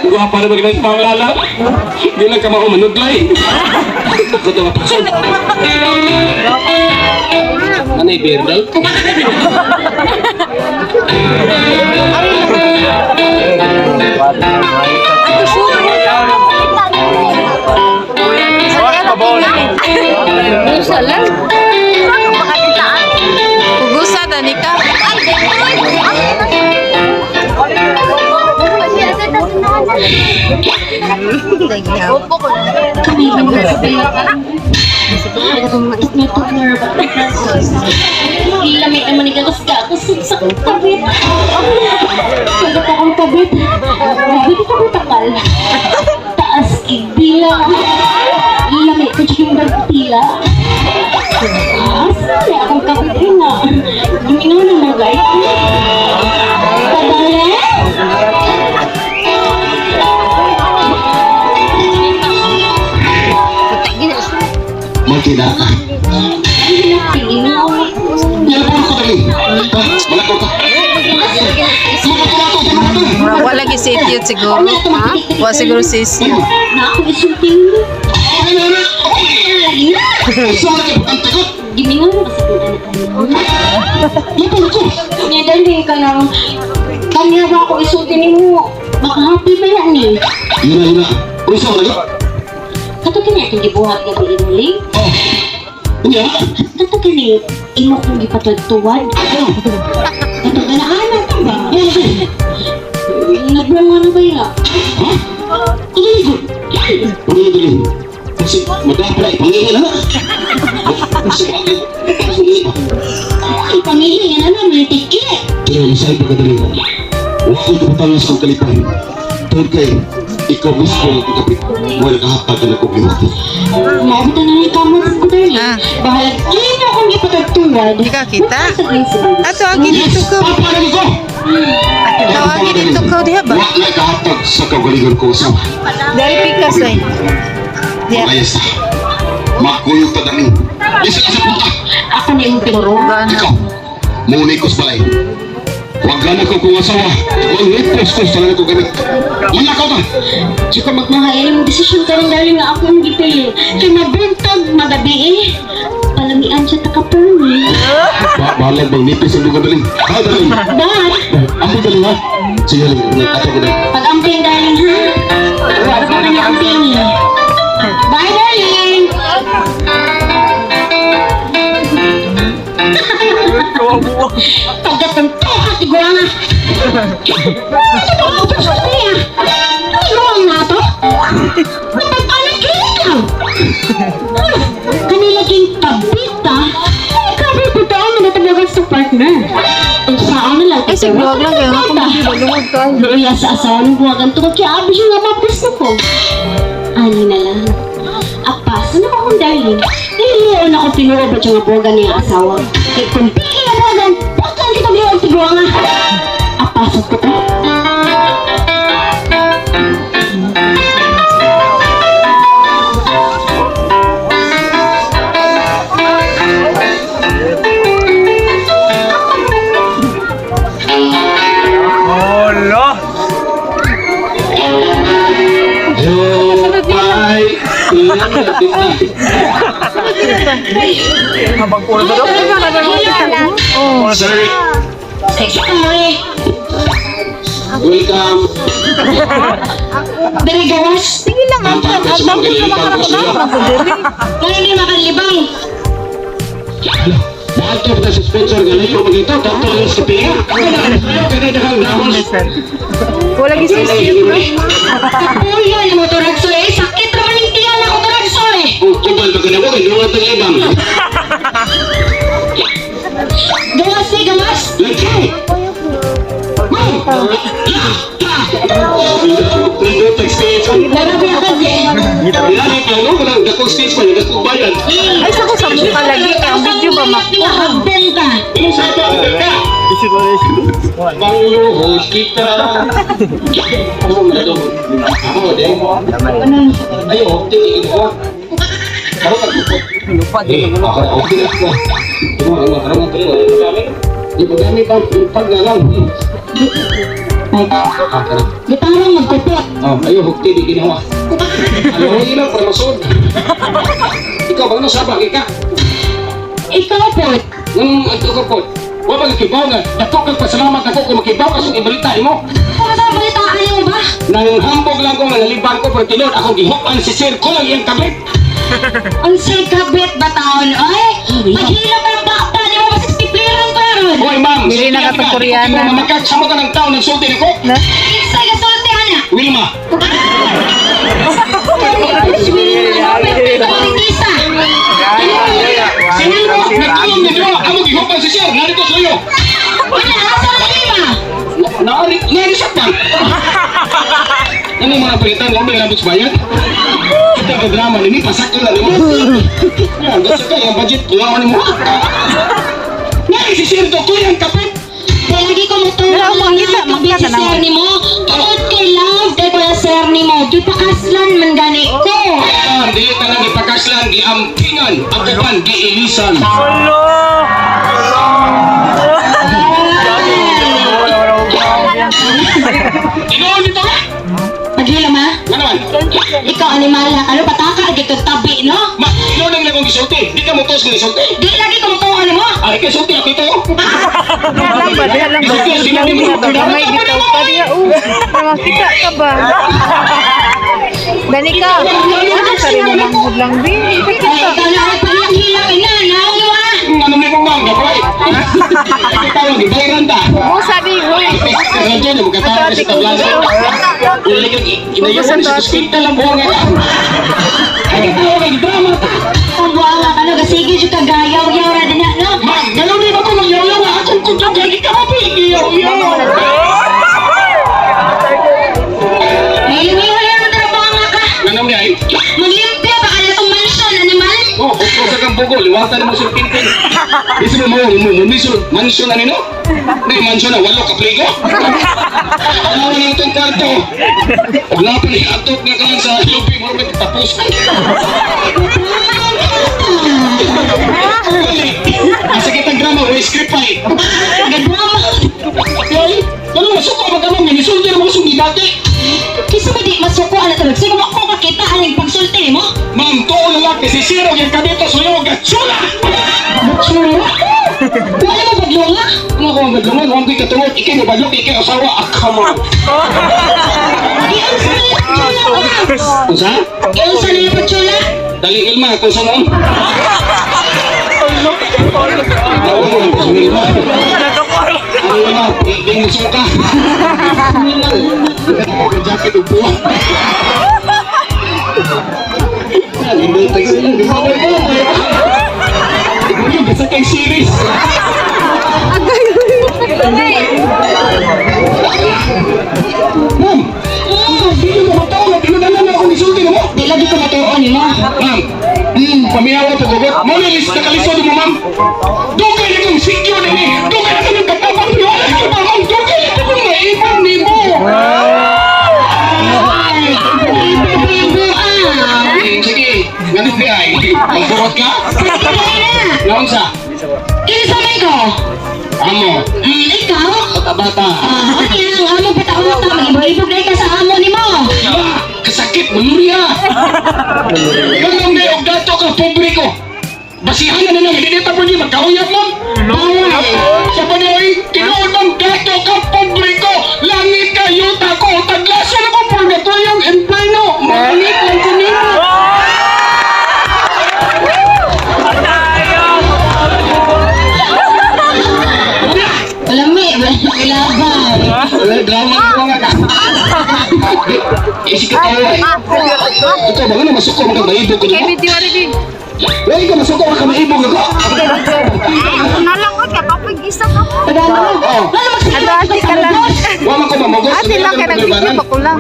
Guwapa na magiging panglala. Hindi lang ka makumanuglay. Ako ito mapasok. Ano yung beer day? Musa lang. Pugusa, Danica. Lamig naman ikaw sa ako sa kabit. Sagot akong kabit. Hindi ko takal. Taas kibila. Lamig ko yung bagtila. Asa na akong kabit rin na. Luminaw na mga guys. Padala? Magkina ka. Tingin Nilapon ko dali. Ha? Malakaw ka. Murag wala gi si cute siguro. Wa siguro si cute. Na ako isulting. Okay na na. Lagi na. Saan ka ang takot? Gimingon na kasi kung anak mo. Lapon ko. Nga dali ka lang. Kanya ba ako isulti nimo? Baka happy ba yan eh? Yun na, yun na. Uy, saan ka? Kato kini akong gibuhat gabi inuling. Oh. Unya? Kato kini imo kong gipatuwad-tuwad. Oh. Kato ganaan ka ba? Ano ba? Nagbunga na ba ya? Ha? Ano yun? Ano yun dali? Kasi madapra, ipangihin na na. Kasi bakit? Kasi Ay, pamilya na naman, tiki. Pero isa'y pagkadali. Huwag kong kapatangas kong kalipay. Tungkol kay, ikaw mismo ang kapit. Wala kahatag ka na kong limot. Mabuta na rin kamot ko dali. Ah. Bahalag imo kong gipatuwad-tuwad. Di ka kita? Ato agi dito ko. Paparang ko! Tawagin dito ko diha ba? Wala kahatag sa kagalingon ko sa Dari pikas ay. Diha. Malayas na. Makuyog ta dali. Isa ka sa punta. Ako na imong Purugan na. Ikaw, muna ko sa balay. Huwag gana ko kung asawa. Huwag nipos ko sa ko gamit. Manakaw ka! Tsaka magmahal yung desisyon karon dahil nga ako ang gipili. Kay mabuntag, magabi eh. Palamian siya takapuni. Bahalag bang nipis ang duga dali. Ha, dali. Bye! Ako dali ha. Sige, dali. Ato ko dali. Pag-amping darling ha. Wala pa kanya amping eh. Bye darling! Pagkatanto ka, iguana! Ano ba ang gusto niya? Iguana na to? Napag-anak ikaw! Kanila king kabita, ay kabit ito ang natawagan sa partner. Ang saan na lang. Ay, siguro lang kayo. Ako magdulungod ko. Luya sa asawa ng buwagan tungkol kaya abi siya nga mapis na ko. Ani na lang. Apas, ano ba akong darling? Nililiyon ako tinuo ba siya nga buwagan niya asawa? Kaya kung pili nga buwagan, bakal kita biyo ang tiguan nga. Apasok ko to. Hola! Ay, Habang puro ba daw? Oh. Sir, Ay, welcome. dali gawas. Sige lang ang ang ko naman ka na ko diri. Kung hindi makalibang. Mahal to sa sponsor nga layo magito, Dr. Luis Kapira. Wala gi si cute no. Kapuya yung mo turagso eh. Sakit naman yung tiyan ako turagso eh. Ubal ba ka na mo? Kailangan itong ibang. Gawas eh, gawas. Let's go! Laro ba kasi? Ay sa ko sa mukha lagi kay ang video ba mak. Habong ka. Pangluhod kita. Ano mo na ito? Ako, di. Ay, okay. Ito. Ako, pagkupot. Eh, ako, okay na ako. Ito, ano, ano, ano, ano, Di ba gamit ang pag na lang. Magkupot. Ah, kana. Gitarong magkupot. Oh, ayo hukti di ginawa. Ano ilang para masud. Ikaw ba ano sabang ka? Ikaw po. Nang ang ko po. Wa ba kibaw nga dako kag pasalamat ako kung makibaw ka sa ibalita imo. Kung sa balitaan mo ba? Nang hambog lang ko nga nalibang ko pero tinuod akong gihupan si sir ko lang iyang kabit. Ang say kabit ba taon, oy? Paghila ka ng bakta, di mo masistipliran ka ron. Hoy ma'am, Dili na sultihan ka Koreana. Di mo mamakak sa mo ka ng taon nagsulti nako. Na? Kinsa ka sulti, ana? Wilma, Isa. si Wilma nagtulong ni Diwa amo gihupan si sir narito sa iyo. Wala, asa ka lima? Naari, naari sa pan. Ano mga palitan, wala may rabot sa bayan? Ito ang drama nini, pasak ko lang mo. Yan, gusto ka, yung budget, kuha mo ni mo. Naari si Sir Dokoy ang kapit. Palagi ko mo tulong Pero makita, makita si na sir lang. ni mo. Tuod kay love kay kuya sir ni mo. Gipakaslan man gani ko. Ah, dili ka lang ipakaslan, giampingan, ang uban, giilisan. Inoon dito ka? Paghila ma. Nga naman, Ikaw animal ha, ano pataka lagi kag tabi no? ma, inoon lang akong gisulti. Di ka mo tos ng gisulti. Di lagi ko mutuo nimo. Ay, kay sulti ako ito. Diha lang ba? Diha lang ba? Lang diha ba? Gamay bitaw pa diha. Oh, makita ka ba? Dani ka. Ano sa rin manghod lang bi? Ay, Kita. ikaw na ay paghila ina, naong mo ah. Ano ni mong ma'am, gapoy? Ay, kita mo, gibayaran ta. Mo sabi, hoy. Radyo na magkatawa sa tablaso. Uli kang inayawan sa ospital ang buong nga. Ay, katawa kay drama ta. Ang buanga ka no, kasi sige jud ka gayaw-yaw ra din na no. Ma'am, gano'n di ba ko magyaw-yaw nga akong kutog lagi ka mapi? Yaw-yaw. May mo dara buanga ka. Ganun niya eh. Maglimpya ba ka na itong mansion animal? Oh, bukro sa kang bugo, liwatan mo sa pinpin. Iso mo mo mo mo mansyon na nino? Di mansyon na walo ka pligo. Ano na itong kwarto? Ug napin iatok na ka sa lupi mo rin tapos. Asa kitang drama, may script pa eh. Gadrama. Ay, ano masuko mag ano, minisulti na mga sungidati. Kisa ba di masuko ana talag? Sige mo ako kakita aning pagsulti mo. Ma'am, tuo lalaki, si Siro yung kabito suyo, gatsula! Sure. Wala mo badlonga? Ano ko magadlungan, huwag ko'y katungot, ikay mabadlok, ikay asawa, ah, come on. Giunsa na yung chula ka. Unsa? Giunsa na yung chula. Dali Ilma, kung saan noon? Oo, Ilma. Ano Ilma, hindi mo suka. Jacket upo. Hindi tayo sila, di ba? Hindi basta kay series. Ma'am, hindi mo matawa, tinadalan na ako ni Sulti na mo. Di lagi ko matuon nimo. Ma'am, pamiyawa po gugot. Mo ni lista kalisod mo, ma'am. Dugay na kong sikyo nini. Dugay na kong kapapang niyo. Alam niyo ba, ma'am? Dugay na kong maipon ni mo. Ibo ah. Sige, ganun di ay. Magburot ka? Dali na. Naon sa? Kinsa man ko? Amo. Ikaw? Bata-bata. Ah, okay ang amo patawa ta mag-ibog ka sa amo nimo. Diba? Kasakit, malurya. Ganun di, og dato ka, pobre ko. Basihan na lang, hindi na po niya magkauyap, ma'am. Sa panoy, tinuod ma'am, dato ka, pobre ko. Langit ka, yuta ko, taglaso na ko, purgatoryong imperno. Mangit lang ko nimo. Lami, wala ba? Wala, drama ko nga ka. Isip ka tayo eh. Ikaw ba nga masuko mga maibog ko Kay nimo? video rin bi. Wala ka masuko ka maibog ako. Ako na lang oy kapag isa ka. Padano. Oo. Wala magsiguro Ato ate ka lang. Wa man ko mamugos. Ate lang kay nag-video pa ko lang.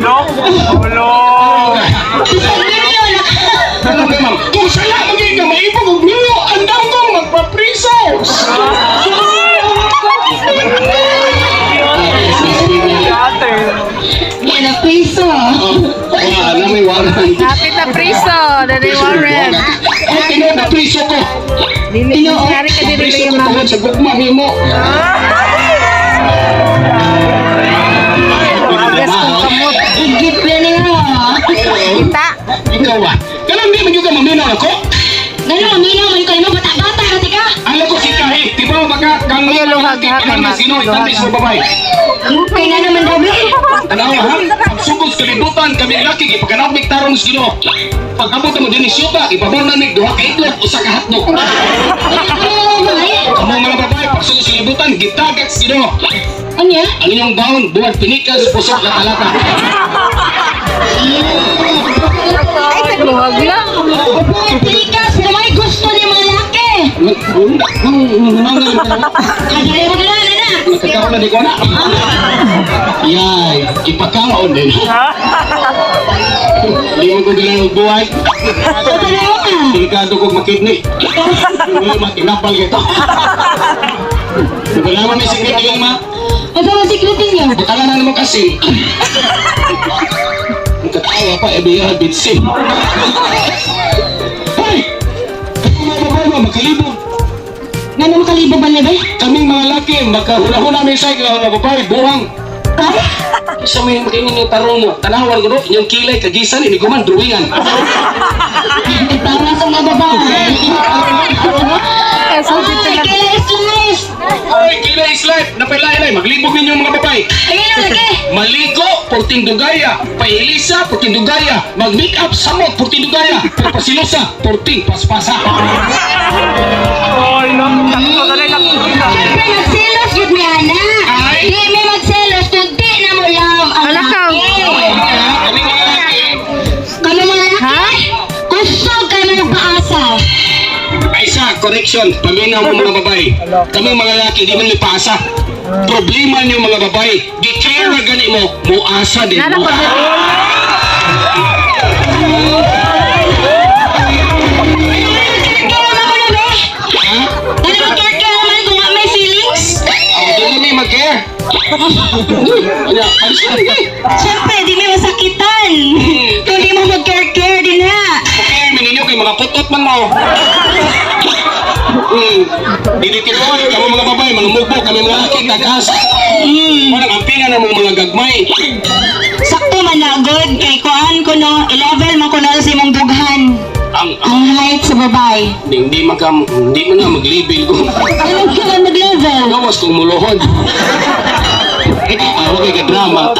Ano ba ma'am? Kung sala magiging ka maibog og niyo, andam kong magpapriso. Yan ang piso. Wala na may warrant. Hapit na priso, Dani Warren. Ay, tinuod na priso ko. Dili, nari ka dili Priso yung ko mama. tungod sa gugma nimo. Kita. Ikaw ba? Kanang di man gyud ka maminaw ako? Ngano, maminaw man ko nimo, bata-bata ra ti ka. Alam ko si Kahi, di ba baka kang Iya, luhag ha, kay Ang Mat. sino Luhag itandis mo babae. Kay nga naman daw, be. Tanaw ha? Pagsugod sa kalibutan kami laki gipagkanabig tarong sa Ginoo. Pag abot mo dinhi syuta, ipabaw na mig duha ka itlog usa ka hotdog. Ano babae? Kamo mga babae, pagsugod sa kalibutan gitagak sa Ginoo. Anya? Ang inyong baon, buwag pinikas, pusok lata-lata. Luhag lang. Pilikas na may gusto ni mga laki. Ay, wag na, na. Nagkakaroon na di ko na. Yay, ipakaon din. Hindi mo ko ginang buhay. Totoo ka. Delikado kong makidney. Hindi matinapal kita. Wala man may secret yung ma. Ano ang secret niyo? Butala na naman kasi. Ang katawa pa, eh, biya, bitsin. Hoy! Kung mga babae mo, makalibog. Nga naman kalibog ba niya, be? Kaming mga laki, makahuna-huna may say, mga babae, buhang. Ay? Isa mo yung makaingin yung tarong mo. Tanawan ko do, inyong kilay, kagisan, iniguman, drawingan. Tama sa mga babae. Eh, so dito Ay, lang. kailan is life? Oy, kilay is life. Napailain ay, maglibog ninyo mga babae. Ayun ang laki. Maligo, portindugaya. Pailisa, portindugaya. Mag-make up, samot, portindugaya. Pero pasilosa, porting, paspasa. Siyempre, magselos yun ni Ana. Ay. Di may magselos, kundi na mo love ang Ala ka. laki. Kami mga laki. Kami mga laki, Ha? kusog kami nagpaasa. Ay sa, correction, paminaw mo mga babae. Kami mga laki, di man may paasa. Problema niyo mga babae, di care na gani mo, muasa din Nara mo. ko dito. Kaya naman ko na, be. Ha? Ano mag-care naman kung wa may feelings? Oh, di na may mag-care. Ano, alis na rin eh. Siyempre, di may masakitan. Kung di mo mag-care-care din ha. Okay, mininyo kay mga kutot man mo. Dinitiruan kamo mga babae, mga mugbo, kami mga laki, tagas. Walang ampingan na mga gagmay. Sakto man na, good. Kay kuan ko no, i-level man ko na sa imong dughan. Ang Ang height sa babae. hindi, hindi man ka, hindi man nga maglibil ko. Ano ka man mag-level? Gawas kong muluhod. Ah, okay ka drama.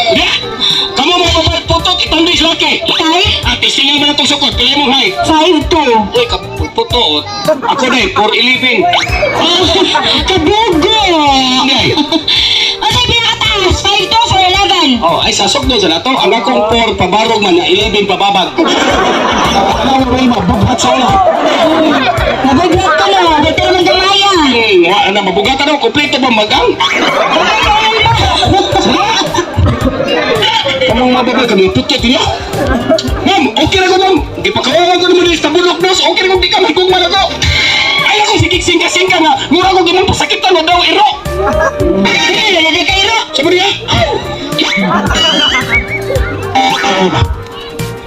Yeah! Kamo mga babae, putot, itambis laki. Kay? At istingan mo na itong sukot, kaya mong height. 5'2". Uy, kaputot. Ako na eh, 4'11". Kabugo! Hindi. Ano yung pinakataas? 5'2", 4'11". Oh, ay sasok doon sa nato. Ang akong 4 pabarog man na 11 pababag. Ano rin mabugat sa una. Mabugat ka no, dito naman gamaya. Wa na mabugatan daw kompleto ba magang? Kamong mababay kami putot niyo. Ma'am, okay ra ko ma'am. Gipakawawan ko naman sa tabulok nos. Okay ra ko di ka mahigugma na ko. Ay ako sige singka-singka nga. Mura ko gimong pasakitan na daw iro. Hindi, dali kayo. Sabi niya,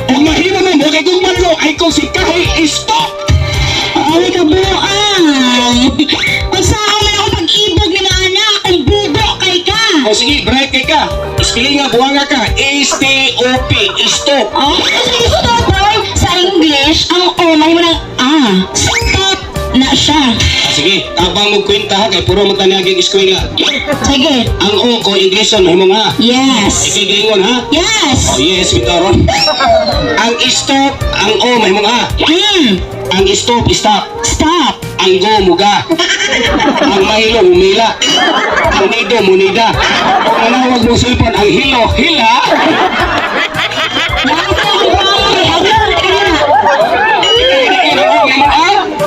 kung mahimo mo mo kay gugma ko ay kung si Kahi stop. Ay, kabuang. Kung saan man ako pag-ibog ni mga anak, kung bugo kay ka. O sige, break kay ka. Spelling nga buwanga ka. S T O P, stop. Oh, kasi stop, boy. Sa English, ang O, may mo ng A. Stop na siya. Ah, sige, tabang mo kwenta ha kay puro man tanyagig eskwela. Sige. Ang O ko Englishon mahimo nga. Yes. Ikigingon ha. Yes. Oh yes, bitaron. Ang stop, ang O mahimo nga. Ang stop, stop. Stop. Ang go, muga. Ang mahilo, mumila. Ang nido, munida. Kung nanawag mo cellphone, ang hilo, hila.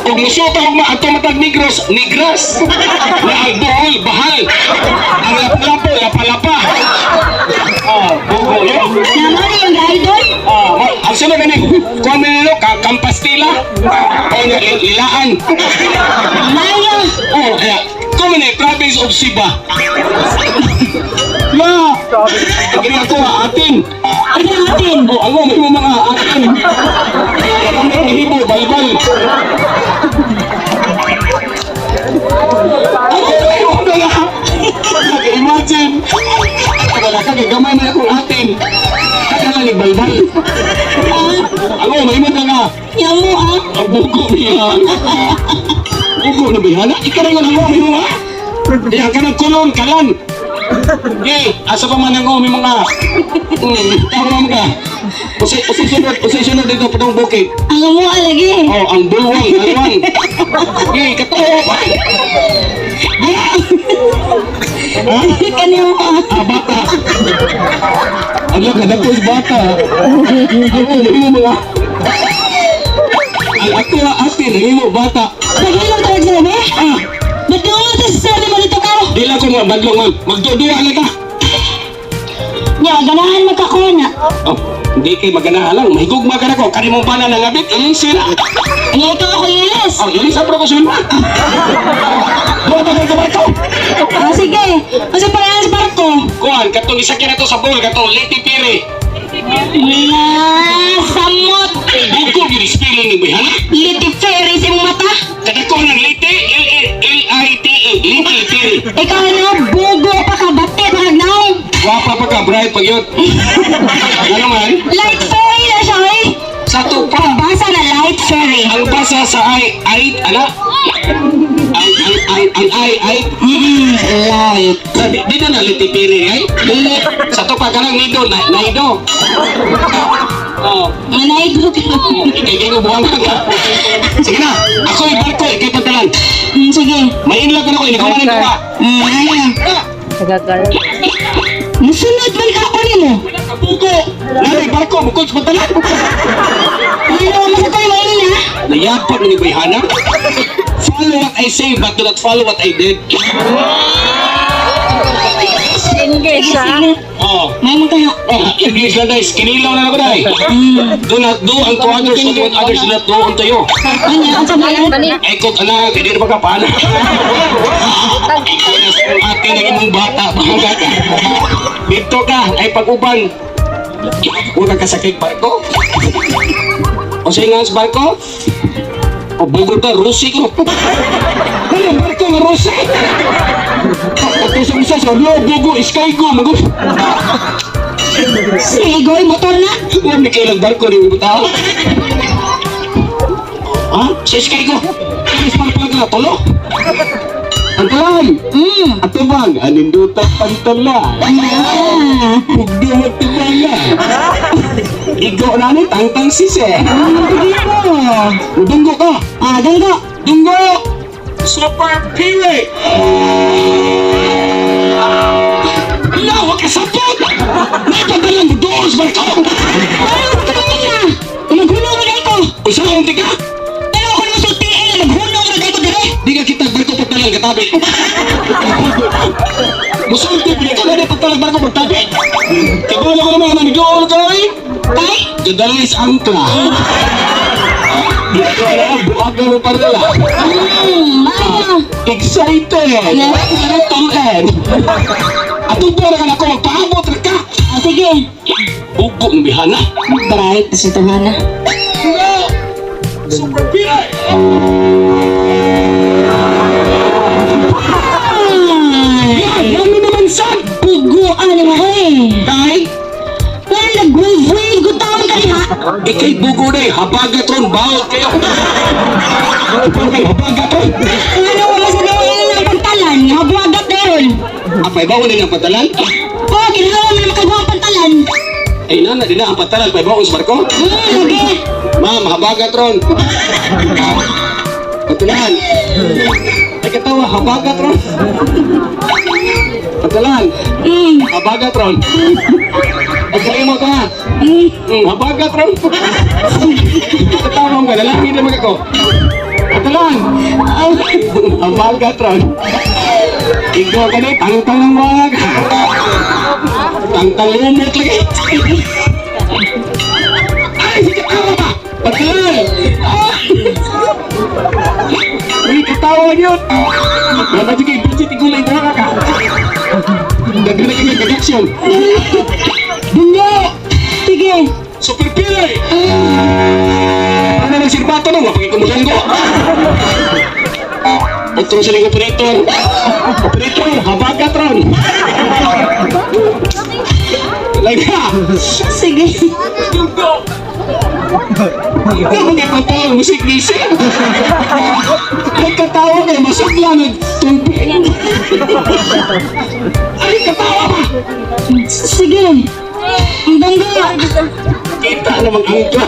Kung musuta og ma ato matag Negros, Negras. Na ang buhol, bahal. Ang lapu-lapu, lapa-lapa. Ah, bugo yo. Naman yung idol? Ah, ang sunod ani, kuan man nilo ka Kampastila. O nga lilaan. Maya. Oh, kaya kuan man eh, province of Cebu. La. Agri ako ha, atin. Ano natin? Oh, ang may mga atin. Ang hibo, balbal. Ang ano na nga? Imagine. Wala ka, kay gamay man akong atin. Kaya lang balbal. Bugo niya. Bugo na bihana. Ikaw rin ang hango mo ha? Iya ka ng kulon, kalan. Gay, asa pa man ang umi mga. Tama mo ka. Usay, usay sunod, usay sunod dito patong bukid. Ang amo lagi. Oh, ang bulwang, alwang. Gay, katuo. Kani mo. Ah, bata. Ano ka, dako sa bata. Ang umi mo mga. Ang ako atin, ang imo bata. Pagilong ka nagsabi? Ah, Ba't nga sa sabi mo dito ka? di lang ko mga badlong ma'am. Magdudua na ka. Nya, ganahan magkakuha na. Oh, hindi kay maganahan lang. Mahigugma ka na ko. Kani mong bana ng abit, iling sila. Nya, ikaw ako ilis. Oh, iling sa pro ko sulma. Buha pa kayo barko. Ah, sige. Kasi parehas barko. Kuan, katong isakyan na to sa bol, katong Liti Piri. Nga, samot. Bugo yun spelling ni Bayhana. Liti ferry sa imong mata. Kadako ng Liti, L-I-T-E, Liti Piri. Ikaw na, bugo pa ka, bate pa kagnaong. Gwapa pa ka, bright pag yun. Ano man? Light ferry na siya, eh. Sa to pa. Basa na light ferry. Ang basa sa ay, ay, ala. Ang ay, ay. Light. Sa, di na na Liti Piri, ay. Dili. Sa to pa ka lang, nido, na, naido. Oh. Manay ko ka. Ikay kayo buwang ka. Sige na, ako yung barko, ikay pantalan. Sige. May inlag ka na ko, inagawa ng gawa. Ayan. Nagakal. Musunod man ka ako nimo. Kabugo! Nanay barko, bukod sa pantalan. Ano mo sa tayo na? Nayapot ni Bayhana. Follow what I say, but do not follow what I did. English ah. Oh. May mo kaya. Oh, English lang guys, kinilaw na ako dahil. Do not do unto others what you want others do not do unto you. Ano, ang sabi Ay, kung anak, hindi na ba ka paano? Ate na imong bata, mga bata. Dito ka, ay pag-uban. Huwag kang kasakit barko. O sa nga sa barko? O bugod ka, rusi ko. Ano barko nga rusi? At sa isa sa lo, bugo, sky go, mago. Sigoy, motor na. Wala ni kailang barko ni mo tao. Ha? Sa sky go. Is pagpag na tulo. Ang talan. Atubang, aninduta pantala. Ah. Pugdo mo tubanga. Igo na ni tangtang sise. Sige mo. Dunggo ka. Ah, dunggo. Dunggo! Super Piri! Ala, wag ka sapot! Napadala mo doon sa barko! Ay, tuloy na. Maghulong na ko. Usa akong tiga! Pero ako naman sultiin, maghulong na ko dire. Di ka kita barko pagtalang katabi. Musulti, pinito na di pagtalang barko pagtabi. Kabalo ko naman, nanigool ka ay! Kay? Gadalis angkla. Di ko alam, buwag na mo parala. Maayo. Excited! Tulen! Atong na ka na ako, magpaabot ra ka! Ah, sige. Bugo ng bihana. Bright sa tuhana. No! Super Pinoy! Ay, Yan! Ano naman sad? Bugo ano mo ko eh. Tay! Wala nag-wave-wave good taon ka diha. Ikay bugo na eh, habagatron, bawal kayo! Habagatron! Ano wala sa gawin ng pantalan, habuagat meron. Apay ba wala ng pantalan? Oh, ginawa mo na makagawa ang pantalan. Ay nana, di na ang pantalan, pay ba sa barko? Okay. Ma'am, habagatron! Pantalan! Ay katawa, habagatron! Pantalan! Habagatron! Ay kaya mo ka! Habagatron! Katawa mo ka, lalaki naman ako! Pantalan! Habagatron! Ikaw ka na, tangtang ng mga Tangtang lumot lagi! Ay, sige, katawa ba? Pantalan! Uy, katawa yun! Wala sige, budget igulay na ka. Dagdag na kami production. Bungo! Sige. Super Pinoy! Ano ng sirbato nung mapagkikumulanggo? Otro sa ling operator. Operator, habagatron. Laga! Sige. Bungo! Ikaw mga katawa, musik-gisik. Ay, katawa kayo, masugla nagtubig. Ay, katawa ba? Sige. Ang dangga. Kita naman angka.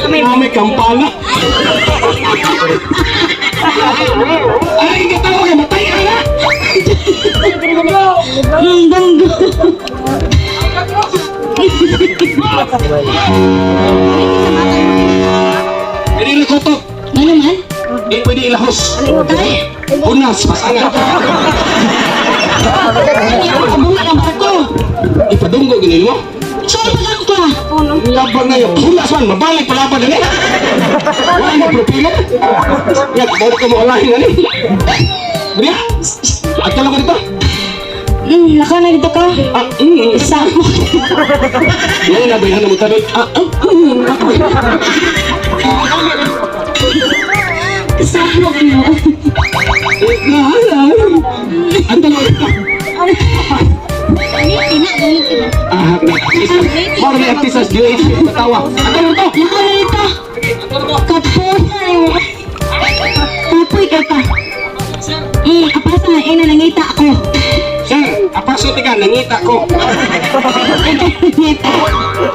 May kampana. Ay, katawa kayo, matay ka na. Ang dangga. Hindi na kutok. Ano man? Di pwede ilahos. Ay, Unas, masanga. ano ang bunga ng barko? Ipadunggo, ginin mo. Sorry, pagano ka? Laban na yun. Hulas man, mabalik palaban na ni. Wala na propilo. Ya, bawal ka mo alahin na ni. Bria, agkala ko dito. Lakaw na dito ka. Ah. Isa mo. Ngayon na, bayan na mo tabi. Ah. Ako. Kasama ko mo. Ang dalawa dito. Ah, artista. Moro na artista sa DOH. Katawa. Ang dalawa dito. Lakaw na dito. Kapoy. Kapoy ka pa. Apasa na ina nangita ako. Sir, apaso ka, nangita ko. Nangita.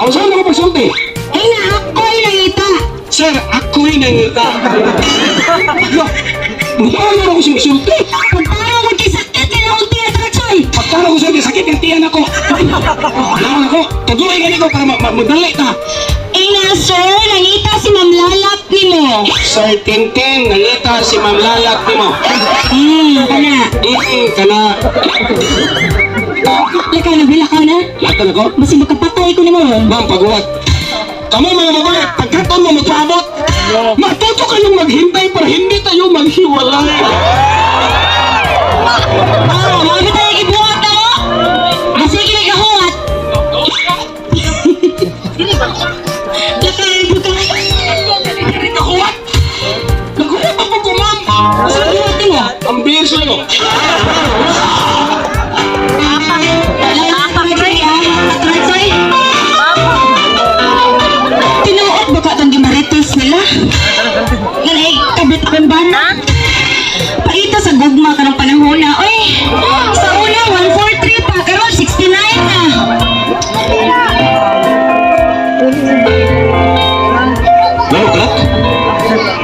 Ang saan ako pagsulti? Ina ako'y nangita. Sir, ako'y nangita. Lo, mukha na ako sumusulti. Pagparo ko kay sakit kay akong tiyan sa katsoy. Pagkano ko sa'yo, sakit yung tiyan ako. Lawan ako, tuduloy gani ko para madali ta. Ina sir, nangita si Ma'am Lalap nimo. Sir Tintin, nangita si Ma'am Lalat nimo. Kana. Kana. Lakaw na, bilakaw na. Lahat na ko. Basi makapatay ko nimo ron. Ma'am, paguwat. Kamo mga babae, pagkaton mo magpaabot, matuto kayong maghintay para hindi tayo maghiwalay. Oh, mga tayo gibuhat na mo. Basi ginagahuat. Lakaw na ka. Nakuwat! Nakuwat ako ko, ma'am! Basi gibuhat nimo. Ang bilis mo. Tinuod ba ka itong gimarites nila? Ganay, kabit akong bana. Paita sa gugma ka ng panahon na. Uy, sa una, 143 pa. Karon 69 na. Laro ka?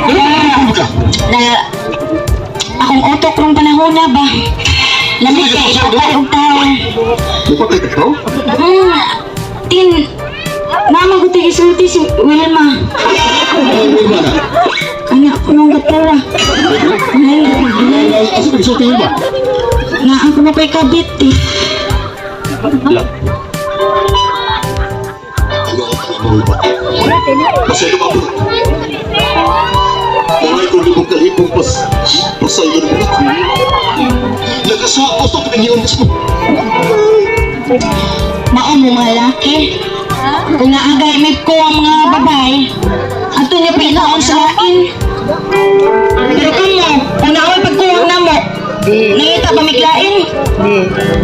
Laro ka? Na, akong utok rong panahon na ba? Lamig kay ipatay og tao. Mupatay ka ikaw? Tin, mama ko tayo isulti si Wilma. Wilma na. Anak ko nung gatawa. Ay, Asa nagsulti Wilma? na ako na kay kabit eh. Pasaylo ba ako? Maray ko libog kalipong pasaylo mo ako. Nagkasuwa ko sa pinangyon mismo. Mao mo mga laki. Kung naagay may ko ang mga babae, ato niya pinaon sa lain. Pero kamo, kung naaway pagkuwang na mo, Di. nangita pa miglain. Di.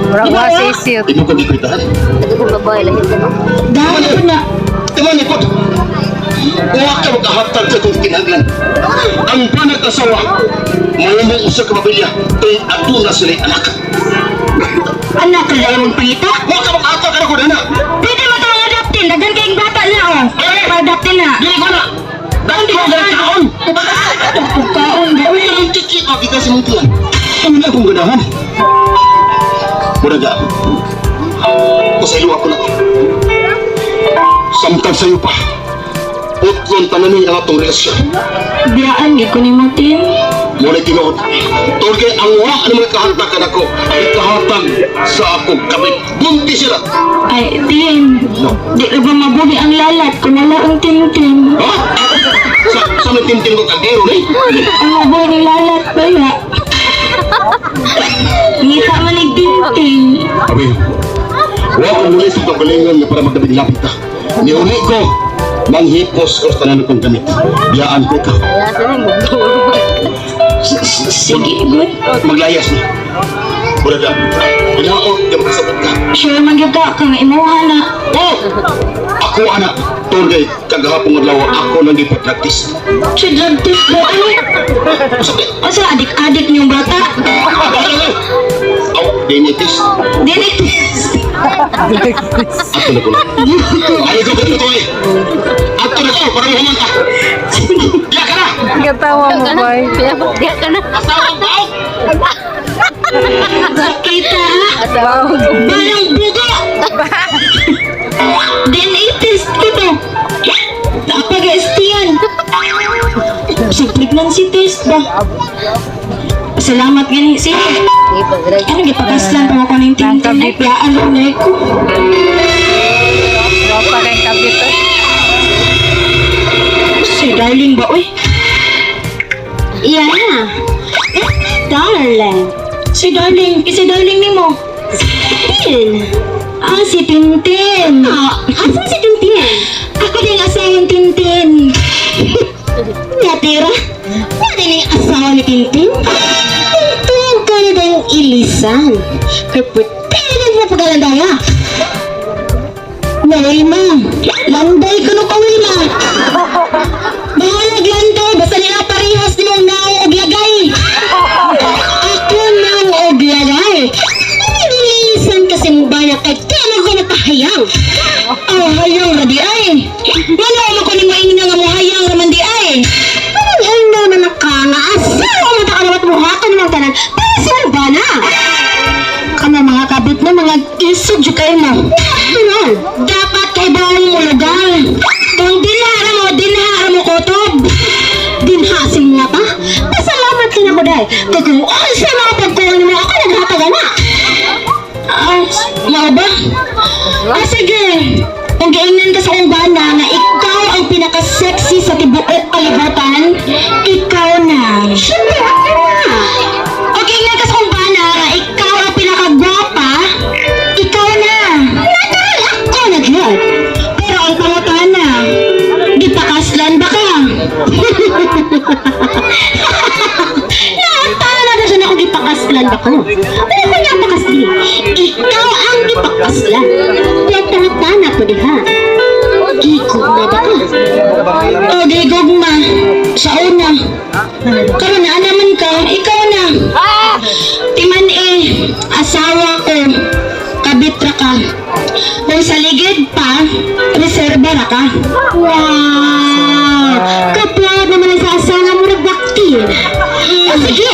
Murag Di ba, wa wa? sa isip. Imo ka di ko itahan. Dahil ko na, Tama ni ko. Uwa ka magkahatag sa kong kinahanglan. Ang banag asawa, mayroon usa ka pamilya, kay aduna sila anak. anak ka lang mong pangita. Uwa ka magkahatag ka na ko na. Pwede mo itong adaptin, daghan kayong bata na oh. Pa-adaptin na. Dili ko na. Dahil di ko ganang kaon. Pagkaon ba? Uy, anong tiki pa kita sa mong tiyan? Ano na akong ganahan? Mura ga. Pasaylo ako na. Samtang sa'yo pa. Putlon tanan ni ang atong relasyon. Biyaan, gyud ko ni mo, Tin. Muna tinuod. Tungkol kay ang wa ang mga kahatag ka nako ay kahatag sa akong kamit. Bunti sila. Ay, Tin. Di ka ba mabuhi ang lalat kung wala ang tintin? Ha? Sa may tintin ko kaldero ni. Ang mabuhi ng lalat ba ya? Ngita man ni Tintin. Abi, wa ko muli sa kagalingan nga para magdabing lapit ta. Niuli ko, manghipos ko sa tanan kong gamit. Biyaan ko ka. Sige, good. Maglayas na. Mura ka. Ginaot nga makasabot ka. Sure man gyud ka kang imuha na. Oh! Ako anak, tunay, kagahapong adlaw ako nang gipa-practice. Siya drug test ba? Ano? Asa adik-adik niyong bata? Aw, dinitis. Dili test. Ato na ko lang. Ay, ikaw ba ito eh? Ato na ko, para mahuman ka. Diya ka na! Katawa mo, boy. Diya ka na. Asawang baog! Kita. Wow. Parang bugo. DNA test ko to. Napag-STN. Sa pregnancy test ba? Salamat gani. Sige. Ano gipakaslan pa ako ng tintin? Ay, piyaan lang na ko. Gwapa kay kabit. Eh. Si darling ba, uy? Yeah. Eh, darling. Si darling, kasi darling ni mo. Si Tintin. Ah, si Tintin. Ah, asan si Tintin? Ako din asawang Tintin. Natira, wala din yung asawa ni Tintin. Tintin ka na yung ilisan. Kapatid na pagalandaya. Wilma, landay ko no ka, Wilma. Bahalag landay, basta nila parehas nimong naong og lagay. Ako naong og lagay. Nilisan kasi mo ba na kay kaya ko napahayang. Oh, hayang ra di ay. Wala mo ko ni maingna nga mo hayang ra man di ay. Anong ingna na nakanga? Asa mo ta kalawat mo haton ng tanan? Para sa ba na? Kana mga kabit na mga isog jud kayo mo. Ano? Dapat kay bawang mo lugar. Kung dinhara mo, dinhara mo kutob. Dinhasin nga pa. Pasalamat ka na ko dahil. Kaya kung unsa mga pagkuhan mo, ako naghatag na. Ah, mao ba? Ah, sige. Kung giingnan ka sa akong bana nga ikaw ang pinaka-sexy sa tibuok kalibutan, ikaw na. Siyempre, ako na. O giingnan ka sa akong bana nga ikaw ang pinakagwapa, ikaw na. Natural, ako na gyud. Pero ang pangutana, gipakaslan ba ka? Naantala na siya na kung gipakaslan ba ko. Pero kung niya pakasli, ikaw ang gipakaslan. Pero pangutana ko diha. Gigugma ba ka? O gigugma, sa una. Karon na naman ka, ikaw na. Timan eh, asawa ko, kabitra ka. Kung sa ligid pa, reserva ra ka. Wow! Kaproud naman ang sa asawa mo nagbakti. O sige,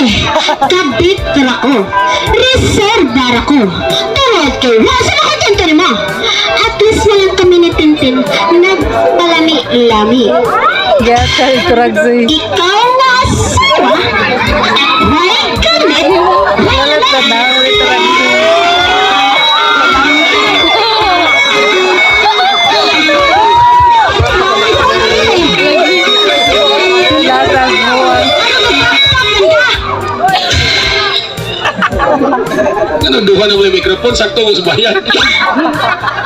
kabit ra ko. Reserva ra ko. Tungod kay wasa na kontento nimo. At least walang kami ni Tintin nagpalami-lami. Gata, iturag sa'yo. Ikaw na asawa at may gamit, may Wala laman. tanaw, iturag sa'yo. Lasas mo. Ano, duha na mo yung microphone, sakto mo sa bayan.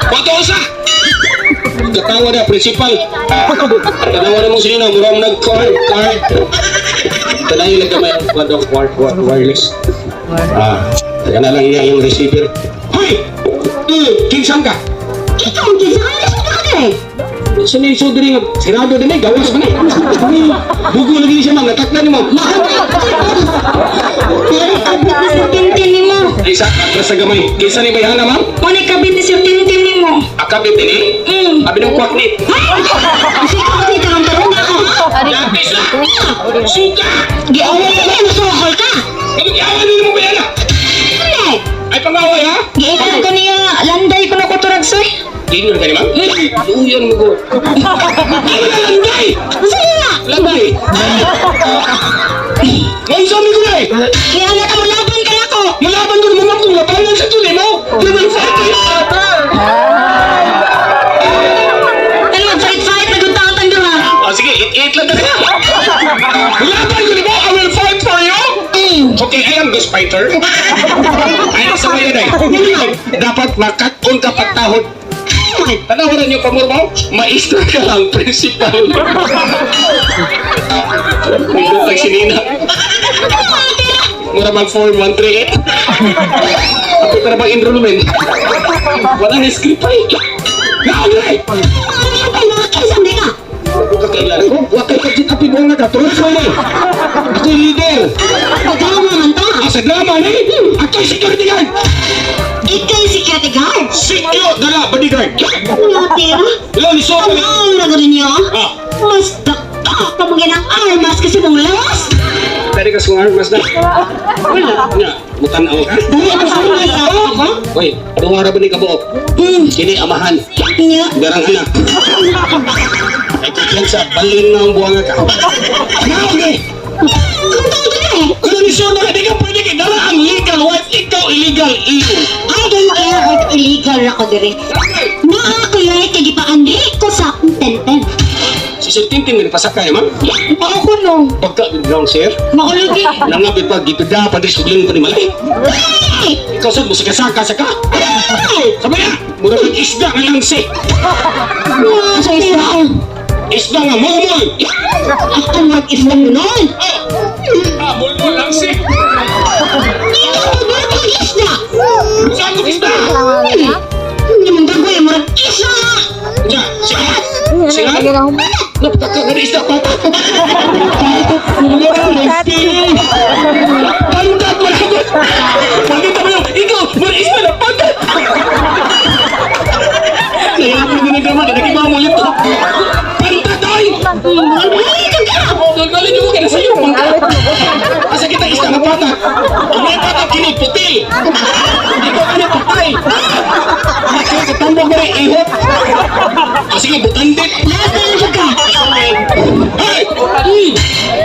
Kwato usa! Katawa na, principal. Tanawa na mong sinina, mura mo nag-card, card. Tanayin lang kamay ang kwadong wireless. Ah, kaya na lang iya yung receiver. Hoy! Kinsam ka! Ikaw ang kinsa ka, ano ka dere? Sino diri nga sirado din eh, gawas man eh. Bugo lagi siya ma'am, natakna ni ma'am. Pero kabit ni Sir Tintin nimo. Ay sa atras sa gamay. Kinsa ni bayhana ma'am? Muna kabit ni Sir Tintin nimo. Akabit ini. Abi ng kwaknit. Kasi ikaw kasi tarong tarong ako. Lapis na. Suka. Giaway ka na, masukol ka. Ano giawan ni mo bayhana? Hindi. Ay pangaway ha? Giitan ko niya, landay ko na ko turag soy. Ingon ka ni ma'am? Luyan mo ko. Landay! Sige nga. Landay! Ngayon sa ko na eh! Kaya na ka laban ka na ko. Malaban ko naman kung labanan sa tunay mo! Level 5! Ano mag-fight-fight, naguntaon tang duha. Oh, sige, 8-8 lang talaga. Laban ko nimo, I will fight for you! Okay, I am this fighter. Ay, nasa kayo na eh. Dapat makakon ka pagtahod. Tanawa na niyo pamor mo? Maestro ka lang, principal. May sinina. Mura mag form 138. Ako ka na bang enrollment? Wala na script pa eh. Naon eh! Ako ka kailan ko? Wa kay kajit api buong nga ka. Turot ko eh. Ako yung leader. Pagkama man ta. Asa drama ni? Ako yung security guard. Ikaw yung security guard. Secure dala bodyguard. Nga, tira. Hello, ni Sopo. Ang na gano'n niyo? Ah. Mas dakta ka mga ng armas kasi mong lawas. Pwede ka sa armas na. Wala. Nga, mutanaw ka. Dali ako sa mga sa ako. Uy, duha ra ba ni kabuok? Kini amahan. Niya. Darang anak. Ay kumpiyansa, balin na ang buwanga ka. Naon eh! Kung tao ka eh. Kung ni Sono, hindi ka pwede kay dala ang legal wife, ikaw illegal iyo. I don't care if illegal ako dire. Naa ko yun kay gipaanhi ko sa akong tenten. Si Sir Tintin, nagpasakay, ma'am. Ako ko no. Pagka, ground sir, Makulog eh. nangapit pa, gipida, padres, kubling ko ni Malay. Ay! Ikaw sir, musika-saka, saka. Ay! Sabi na, mura kang isda nga langsi. Sa isda. Isda nga mulmul. Ako mag-isda mo nun. Ah, mulmul langsi. Ikaw ba ang isda? Saan ko isda? Hindi mong gagoy, murag isda! Diya, siya. Siya. Napataka nga isda pa. Pantat mo lang. Pagkita mo yung, ikaw, mura isda na pantat. Kaya ako ginagawa, nakiba mo ulit to. Pantat ay! Ay, ka! Gagalin mo kaya sa'yo, pangkat. Asa kita isda nga pata. Ang may pata kini putil. Ikaw ano patay. Ikaw katambok mo rin ihop. Ah, sige, butandit. Lahat na lang ka! Hey!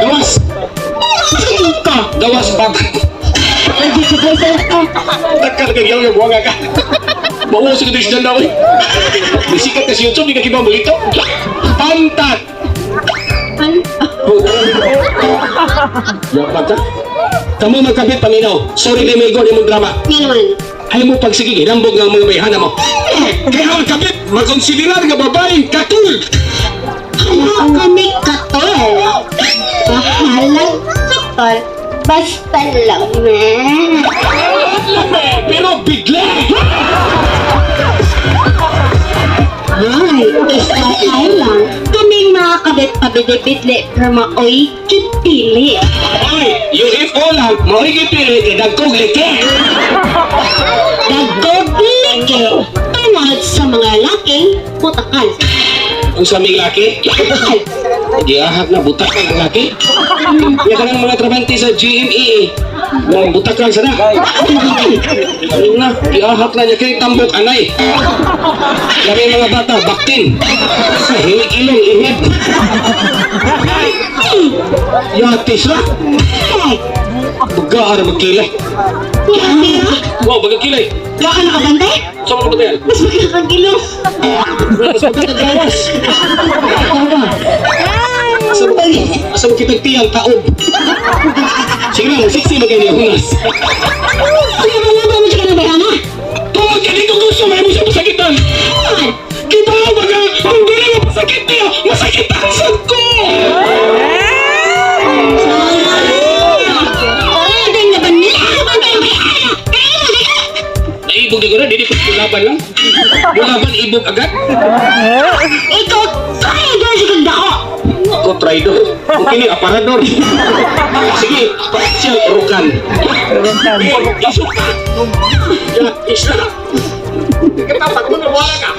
Gawas! Ka! Gawas pag. Lagi sa sa Takar kag yaw yung buwanga ka. Bawo sa kutis dyan daw eh. Bisikat ka sa YouTube, di ka kiba mulito. Pantat! Yapat ka? Kamu magkabit paminaw. Sorry kay Migo, di mo drama. Nga naman. Ay mo pagsige, hinambog ng mga bayhana mo. Kaya ang kabit, makonsiderar nga babae, katul! Ano kami katol? Bahalang katol. Basta lang, man. Pero bigla! Ay, FYI lang. Kaming mga kabit pabidibidli pero maoy kitili. Ay, UFO lang, mao'y gipili kay dagkog like. Dagkog like. Tungod sa mga laking putakan. Ang sa aming laki, Putakan. giahak na butak ang laki. Kaya ka ng mga trabante sa GME eh. Mga butak lang sana. Ano na, giahak na niya kay tambok anay. Labi mga bata, baktin. Sa hilig ilong, ihip. Yatis na. Ay, Bugaan magkilay. tira. Wow, baga kilay. Wala ka nakabantay? Sa mga batayan. Mas magkakagilo. Mas magkakagawas. Asa mo, asa mo kitang tiyang taob. Sige lang, siksi magay niya hunas. Ano ba nga ba mo siya kanabayana? Tungod ka dito gusto, may mo siya masakitan. Kita baga, kung gano'n mo masakit niya, masakit ang sad ko! Ay, na ba nila? Bantay ang bayana! Kaya mo, di ka! Naibog di ko na, di ko laban lang. Laban ibog agad. Ikaw, kaya doon sa ganda ko! Ako, traidor. Kung kini, aparador. Sige, siya, rukan. Isok ka. Ya, isla. Katapat mo na wala ka.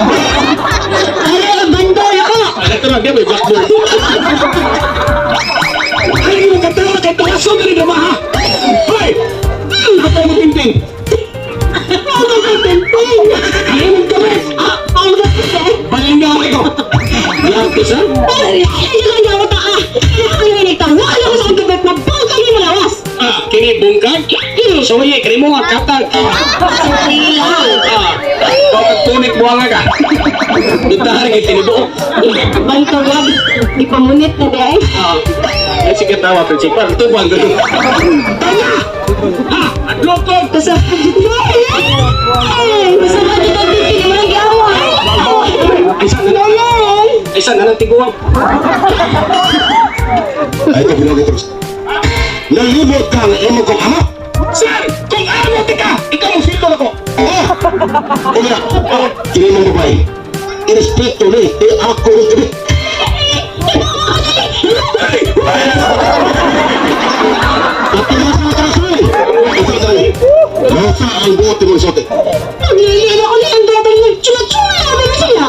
Ay, ang bandol ako! Ay, ito lang, di may backboard. Ay, yung katawa, katawa, sobrang na maha. Hoy! Kapag mo tinting. Ano ka tinting? Ay, mong gawin. Ah, ang ganda! Balingaw ito. Lapis, ha? Ay, hindi ka nagawa ka! Ay, wala ko sa kabit na bangkang yung malawas! Ah, kini bungkag. Sorry, kini mo nga katag. Sorry lang! Ah, bakit punit buwanga ka? Dutahan kay tinibuok. Bangkawag, di pamunit na di ay. Ah, ay sige tawa principal. Ito ba ang ganun? Tama! Ah, adlokong! Basta, ay, basta ba dito ang tinting mo nag-awa? Ay, saan na? Ay, saan na lang tiguang? Ay, ito bilang ito. Nalimot ka ng imo kong amo. Sir, kung amo ti ka, ikaw mo sildo ako. Una, kini mong babae. Irespeto ni, eh ako ang kabit. Nasa ang buot mo sote. Naglilin ako ni ang double ng chula-chula ba na sila?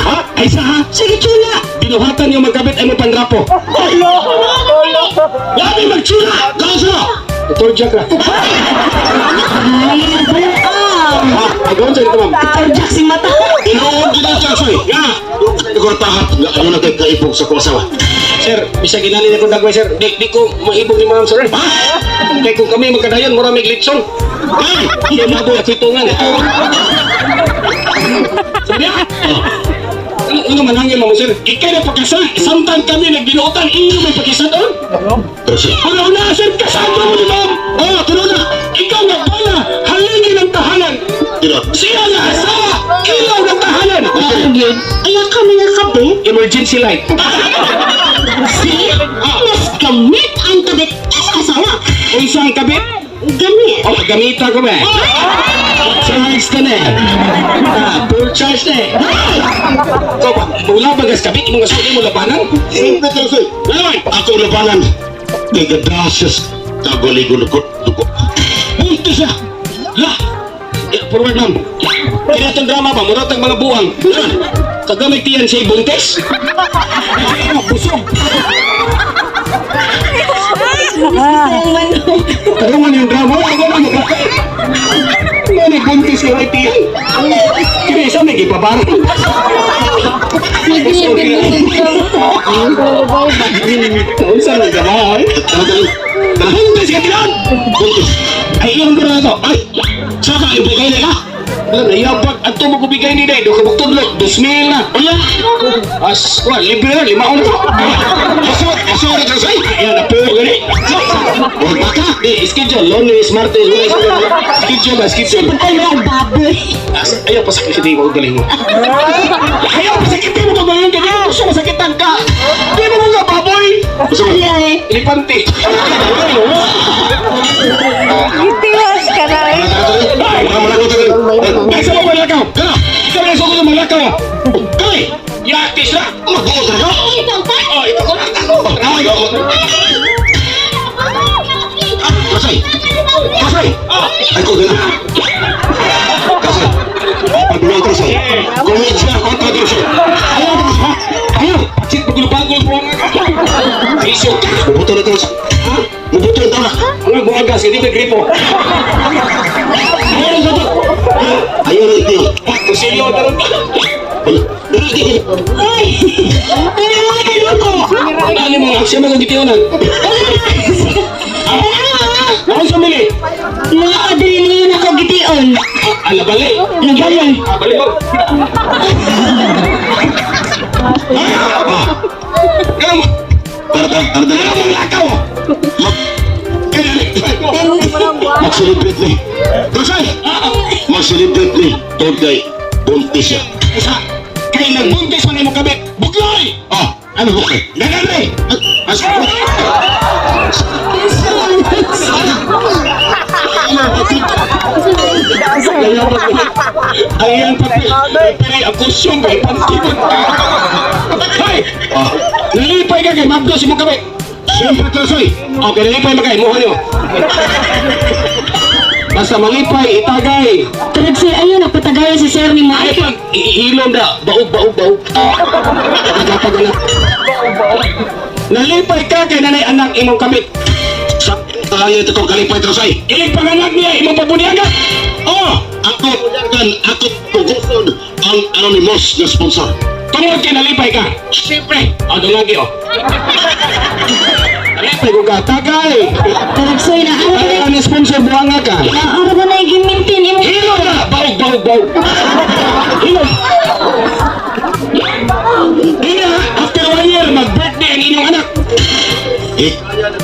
Ha? Ay sa ha? Sige, chula. Binuhatan yung magkabit ay mo panrapo. Labi magtsura! Kaso! Torjak ra. Ay, buang. Ha? Agawin sa ito, ma'am. Torjak si mata. Inuod gid ang Changsoy. Nga! Nagortahat nga ano na kay kaibog sa kong asawa. Sir, bisa ginali na kong dagway, sir. Di ko mahibog ni ma'am, sir. Ha? Kaya kung kami magkadayon, mura may glitson. Ay! Hindi maboy at hitungan. Sabi niya, ano manangin mo, sir? Ikay na pagkasa. Samtang kami nagbinuotan, inyo may pagkisa doon. Pero Ano na, sir? Kasama mo ni ma'am. Oh, tulo na! Ikaw nga pala, haligi ng tahanan. Tino. Siya nga asawa, ilaw ng tahanan. Ayaw kami nga kabit. Emergency light. See? Mas gamit ang kabit sa asawa. Unsa ang kabit? Gamit. Oh, gamita ko ba? Charge ka na eh. Ah, full charge na eh. Ikaw ba, wala ba gas kabit? Imong asawa mo labanan? Siyempre, Changsoy. Laban! Ako labanan. Kay gadasyas kagoligo lukot dugo. Buntis siya! La! Eh, forward ma'am. Kinatong drama ba? Mura tang mga buwang. Kagamit tiyan siya buntis? Ay, busog. Tarungan yung drama. Wala ko naman. Ano buntis yung ay tiyan? Kaya isa may gipabarang. Unsa man drama ay? Buntis ka tiyan! Buntis. Ay, iyong na to. Ay! Saka ibigay na ka? Alam na, iyang pag ato mo kubigay ni Day, do ka bugtudlo, 2,000 na. Wala! As, wa, libre na, lima na to. Aso, aso na Changsoy! Ayan, napuyo gani. Huwag ba ka? Di, schedule, Lunes, Martes, Lunes, schedule ba, schedule. Ay, baboy. As, ayaw pasakitin mo, galing mo. Ayaw pasakitin mo kagayon, kaya mo gusto masakitan ka. Di mo mga baboy. Alay. Elefante. Gitiwas ka na eh. Ay, Wala mo lang ito. ay, sa mga malakaw. Kana! Ikaw na sa mga malakaw. Kay! Yatis na. Mag-uot na ka? Oh, ito ko na. Ay! Kasay! Kasay! Ah, Ay ko gana. Kasay! Pagbulan Kasay. Komedya kontra Kasay. Ayaw, ha? Ayaw! Pagsit pagulupagol po nga ka! Isyo ka! Mubuto na Kasay. Mubuto na tawa. Ano buhagas, hindi ka gripo. Ayaw, sagot! Ayaw na ito. Kusilyo, tarong ka! Ay! Ay, Ano ano mga aksyon mga gitiyonan? Ano sa mili? Mga adrenalin ako gitiyon. Ala, bali! Nabalay. Ah, bali ba? Ganun mo! Tara, tara, tara, tara. Ganun mo lakaw! Mag-celebrate ni. Kasay! Mag-celebrate ni. Tod kay buntis siya. Isa! Kay nagbuntis man imong kabit! Bukloy! Ah, ano ba kay? Nananay! As Ayan pati. Pili ang kusyong kay pantibon. Hoy! Ah, Nalipay ka kay Mabdos imong kabit. siyempre Kasay. Okay, nalipay man kay mo niyo. Basta malipay, itagay. Tarag sir, ayun, napatagayan si sir ni Ay Mike. pag iilom da, baog baog baog. Pagkapag anak. Nalipay ka kay nanay anak imong kabit. Sa tayo ito kong kalipay Kasay. Ilig panganak niya imong pabunyaga. Oh, ako kan ako tuguson ang anonymous na sponsor. Tungod kay nalipay ka. Siyempre, Ano lagi oh. Nalipay ko ka, tagay. Tarag sir, na ano Ay, ang sponsor buwanga ka. Ano ba na yung maintain imong Hilom na! Baog, baog, baog! Hilom! Ina, after one year, mag-birthday ang inyong anak. eh,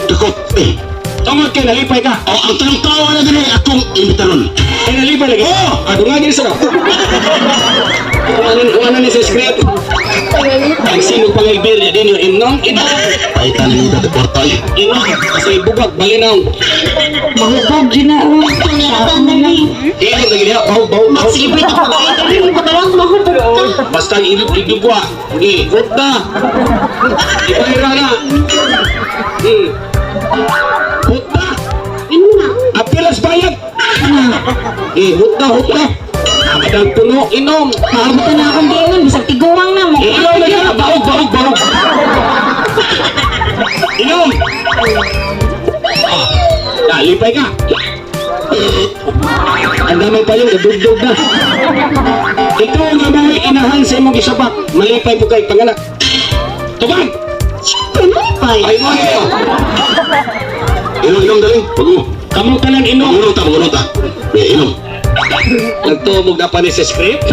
takot, eh. Tungod kay nalipay ka. Oh, ang tanong tao na din eh, akong imitaron. Ay, nalipay lagi. Oo! Ah, dungagin sa Kung ano ni sa script. Ang sino pang ibir niya din yung inong, inong, Ay, tali na deportay. inong. Kasi bugag, balinaw. Mahubog dyan na. Oh. Inom na gini, bahog, bahog, bahog. Sige, pwede ko kayo. Dali mo katalang mahubog ka. Basta ilog igugwa. Sige, vote na. Ipaira na. Vote na. Inom na. Apilas bayad. Eh, vote na, vote na. Madang puno, inom. Maabot na akong giinom. Bisag tiguang na mo. Inom na gina, bahog, bahog, bahog. Inom. Ah, nalipay ka. Ang damay pa yung nadugdog na. Ikaw nga mga inahan sa imong gisabak, malipay po kay panganak. Tubag! Siyempre, malipay. Ay mo ito. Inom, inom, dali. Wag mo. Kamu tanan inom. Mangunog ta, mangunog ta. Eh, inom. Nagtumog na pa ni sa script.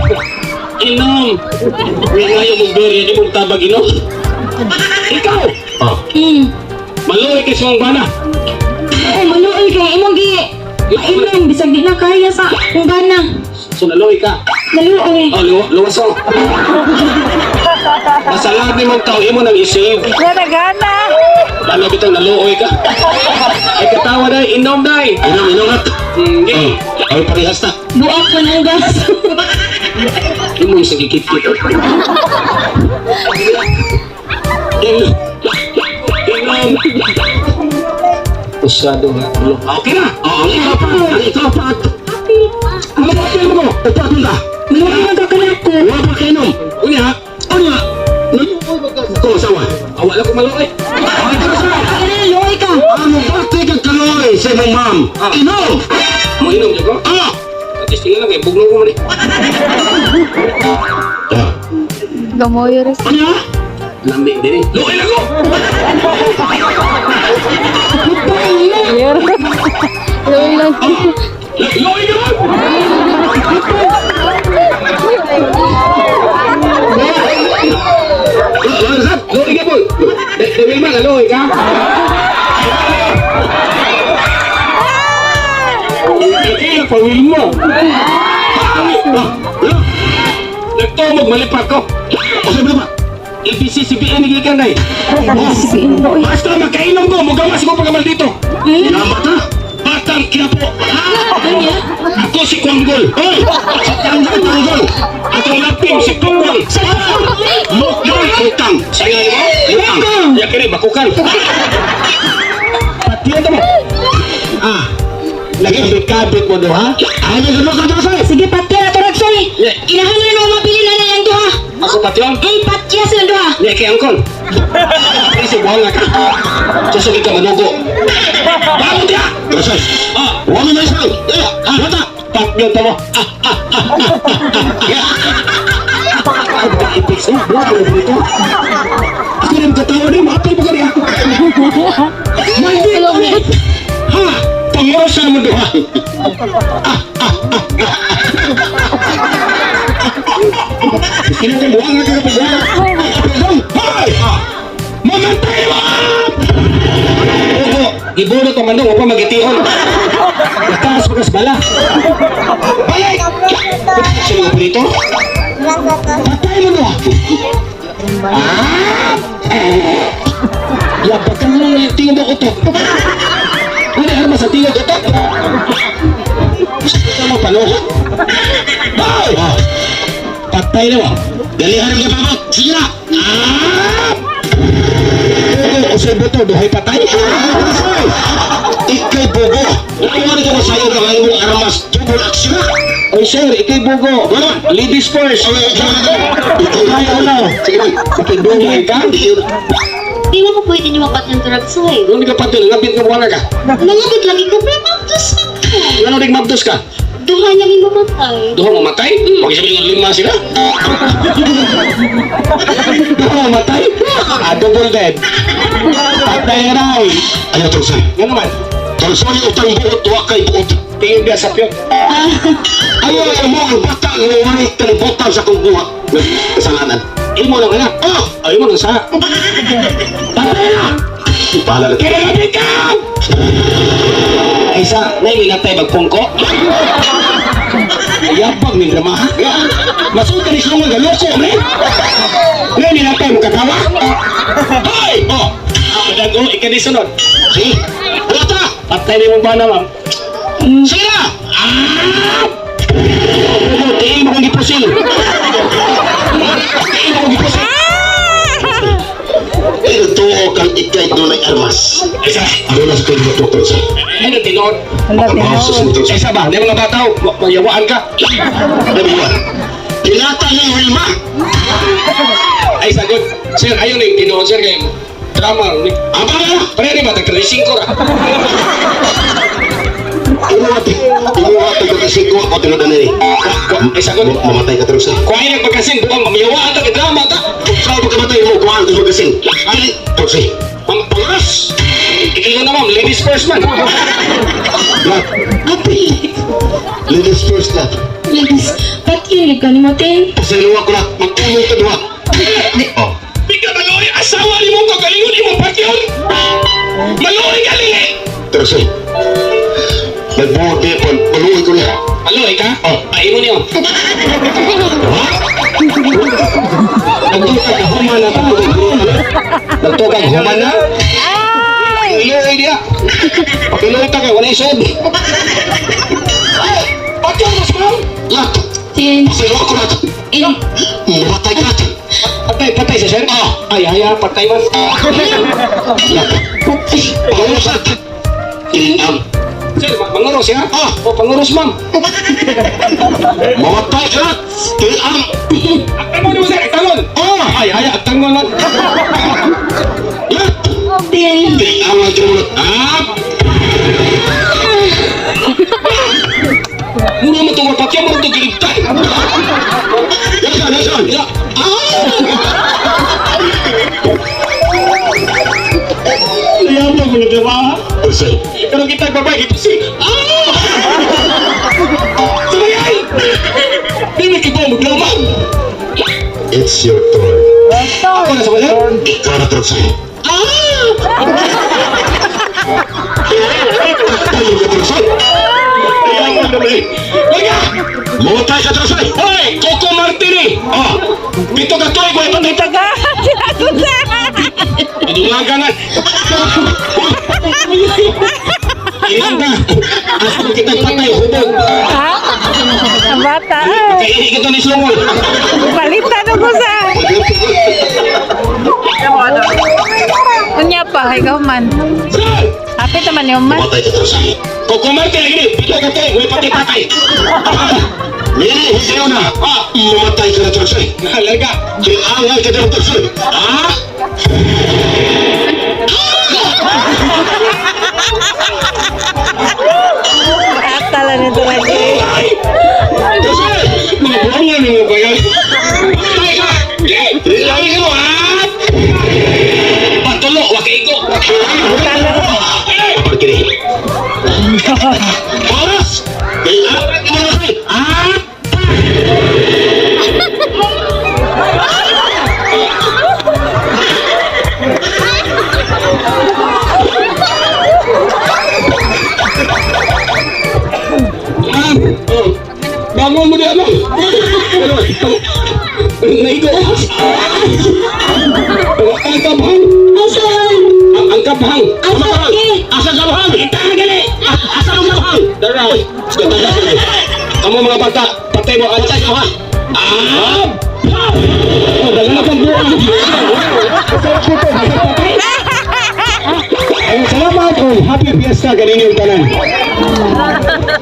Inom. May ngayon mong berya, di mong tabag inom. Ikaw! Ah. Maluwi kay sa mong bana. Oh, maluoy kay imong gi. Inom, bisag di na kaya sa kung gana. So naluwi ka. Maluoy. Oh, luwas oh. Basta lahat ni mong tao, imo nang i-save. Gana, gana. Lalo bitang naluoy ka. Ay katawa day, inom day. Inom, inom at. Hindi. Ay, parehas ta. Buak man ang gas. Imo sa gikit-kit. Inom. Inom. Usado nga. Okay na. Oo, ang ikaw pa. Ang ikaw pa. Ano ba kayo mo? Upat na. Maluoy man ka kanako. Wa pa kainom. Unya. Unya. Ko sawa. Awala ko maluoy. Ay, tara. Maluoy ka. Ano ba kang kaloy sa imong ma'am? Ah. Inom. Mo inom jud ko. Ah. At least tingnan lang kay bugno ko man eh. Ah. Gamoy rin. Unya. Lami din eh. Luoy lang ko. Yer. Luoy lang. Luoy ka man. Luoy ka po. Dewil man, luoy ka. Hindi, pawil mo. Nagtumog, malipat ko. O sa ba? ABC, CBN, gikan na eh. Basta makainom ko, mugawas ko pagamal dito. Salamat ha. Batang Quiapo. Ako si Kwanggol. Hoy! Tanggol, tanggol. Ako laping si Kwanggol. Mukbang utang. Sige mo? Utang. Ya kini bakukan. Patiyan mo. Ah. Nagkabit-kabit mo do ha? Ay, nagano ka dyan, sir. Sige, patya na to Ragsoy. Yeah. Kinahanglan mo mabili na lang duha. Ako patyon? Patya sila duha. Niya kay angkol. Kasi buhang ka. Susugi ka manugo. Bangon dia! Sir. Ah, Wala na isang. Eh, ah, wala. patyon ta mo. Ah, ah, ah, ah, ah, ah. Ipix, oh, buhat mo dito. Ako rin katawa niyo, maapil mo kaniya. Mandi ko ni. Ha, pangrosa mo do ha. Kinakambuhan na kakapagulan. Dong. Hoy! Mamatay mo! Opo, gibunot ang manong, wapa magitihon. Nataas magas bala. Balik! Sino ko dito? Patay mo no! Ah! Yabag ka nga lang yung tingog ako to. Ano arma sa tingog ito? Gusto ka mo panuhot? Hoy! Patay na mo. Dalihan ang kapabot. Sige na. Ah! Oo, usay buto, duhay patay. Hoy! Ikay bogo. Wala ko sa iyo nga imong armas double action. Oy sir, ikay bugo. Ladies first. Ikay Ay, ano? Sige na. Dungay ka? Di ba ko pwede niyo mapatyan to Ragsoy? Nung ka patol, ngabit nga buwan ka. Nangabit lagi ko, pero mabdos ko. Ngano ring mabdos ka? Duha lang yung mamatay. Duha mamatay? Huwag sabihin nga lima sila. Duha mamatay? Ah, double dead. Patay ray. Ayaw, Tolsoy. Nga naman, Tolsoy, utang buot, wa kay buot. tingin ka sa piyok. Ayaw, ayaw mo ang bata nga wala kalibutan sa akong buhat. Kasalanan. Imo lang anak. Oh! Ay, imo lang sa. Patay na! Bahala na. Kinagabi ka! Ay sa, naiminatay magpungko. Yabag ni drama. Masuka ni silungan nga loko, man. Ngayon ninatay mo katawa. Hoy! Oh! Ah, madago, ikanisunod. Sige. Buta! Patay ni mong bana, ma'am. Sige na! Ah! Tiil mo kong gipusil. Tiil mo kong gipusil. Pero tuo kang ikay dunay armas. Isa. Doon na sa tunog mo sa. Ano tinuod? Hala, Makabawas sa tinuod. sunod sa. Isa ba? Di mga bataw, mayawaan ka. Ano ba? Dilata ni Wilma. Ay, sagot. Sir, ayun eh, tinuod sir kay drama. Apa na? Pare ni ba tag 35 ra. Imuha imuha tag 35 ako tinuod ani. Ay, sagot. Mamatay ka terus. Kuhain ang pagkasin, buang mamiyawaan ta kay drama ta. Sa pagkamatay mo kuhaan ka magasin. Dili terus. Ma'am, pangas. Ikaw na ma'am, ladies first man. Lat. Api. Ladies first lat. Ladies, ba't yun ka ni mo, Tin? Pasayloa ko lat. Magtulong ka duha. Oh. Di ka maluoy, asawa ni mo kagalingon imong patyon. Maluoy ka lili. Terus. Nagbuhat niya pon. Maluoy ko niya. Maluoy ka? Oh. Ay, imo niyo. Nagtukag human na ta. Nagtukag human na. Ay! Iluoy diya. Pakiluoy ta kay wala isod. Patyon mas ma'am. Lat. Tin, Pasayloa ko lat. eh, Mamatay ka lat. Patay, patay sa sir. Ah. Ay, ay, ay, patay man. Lat. patay. Pangulos lat. Ilinam. Sir, manguros siya? Ah. O, panguros ma'am. Mamatay ka lat. Ilinam. Agtangon mo sir, agtangon. Ah. Ay, ay, agtangon man. Lat. Tin, Ilinam ang tinulat. Ah! Mura mo itong mapakya mo itong giligtay. Yasan, yasan. Ya. Ah! Ayaw mo mga diba? Terus. Pero kita babae, ito si... Ah! Sabay! Di na kita maglaman. It's your turn. Ako na sa sir? Ikaw na terus. Ah! Tayo ka terus. Ayaw mo naman. Laga! Mamatay ka terus. Hoy! Coco Martini! Ah. 7 ka tuig, wala patay. Ito ka! Sinagot na! Idungaga na. Ilan na? Ako kita patay, hubog. Ha? Ang bata. Ay! Kaya kita ni Slongol. Palitan ko sa... Unya pa, ikaw man. Sir! Happy naman yung man. Mamatay ka terus. Coco Martini, lagi ni. 7 ka tuig, wala patay patay. Mili, higayon na. Ah! Mamatay ka na terus. Larga. Kailangan ka na terus. Ah! Atala nito lagi. Ay! Mga buwangan mo ba yan? Patay ka! Lagi ka mo, ah! Patulo, wakaigo. Pagkini. Oras! Kailangan ka na terus. Ah! Ah! Oh. Bangon mo di ano? Naigo. Ang kabhang. Asan? Ang kabhang. Asan, Tin? Asa kabhang? Ita gali. Asa ang kabhang? Dara. Kamu mga bata, patay mo ang Patay ka ha? Ah! Oh, dala na pang buwan. Ay, salamat. Oh, happy fiesta ganin yung tanan.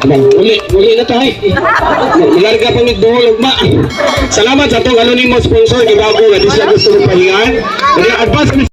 Muli, muli na tayo. Malarga pa mig duhol ugma. Salamat sa atong anonymous sponsor gibago nga di sila gusto magpahingan. Advance.